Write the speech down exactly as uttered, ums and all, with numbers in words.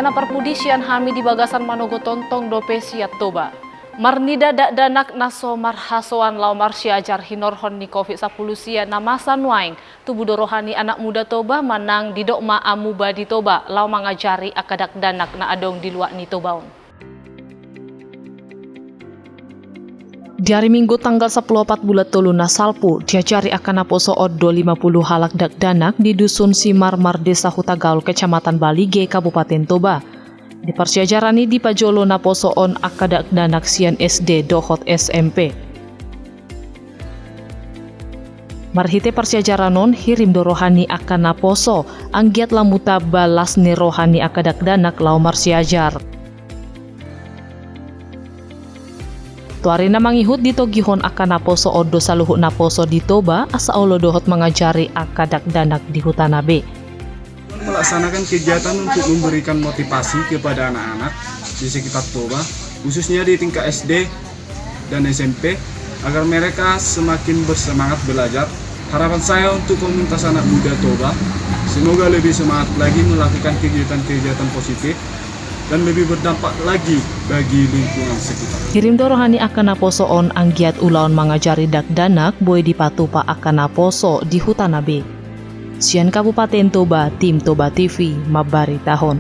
Na parpudi, sian hami di bagasan manogot tongtong dope sian Toba. Marnida dakdanak na so marhasoan laho marsiajar hinorhon ni Covid sampulu sia na masa nuaeng. Tubu do roha ni anak muda Toba manang didok ma amuba di Toba laho mangajari angka dakdanak na adong di luat ni Toba on. Di ari Minggu tanggal sampulu opat bulan tolu na salpu, diajari angka naposo on do lima pulu halak dakdanak di Dusun Simarmar, Desa Hutagaol, Kecamatan Balige, Kabupaten Toba. Di parsiajaran i dipajolo naposo on angka dakdanak sian S D dohot S M P. Marhite parsiajaran on hirim do roha ni angka naposo, anggiat lam mutamba las ni roha ni angka dakdanak laho marsiajar. Tu ari na mangihut ditogihon angka naposo on do saluhut naposo di Toba asa olo dohot mangajari angka dakdanak di hutana be. Melaksanakan kegiatan untuk memberikan motivasi kepada anak-anak di sekitar Toba, khususnya di tingkat S D dan S M P, agar mereka semakin bersemangat belajar. Harapan saya untuk komunitas anak muda Toba, semoga lebih semangat lagi melakukan kegiatan-kegiatan positif dan lebih berdampak lagi bagi lingkungan sekitar. Hirim do roha ni angka naposo on anggiat ulaon mangajari dakdanak boi dipatupa angka naposo di hutana be. Sian Kabupaten Toba, tim Toba T V mambaritahon.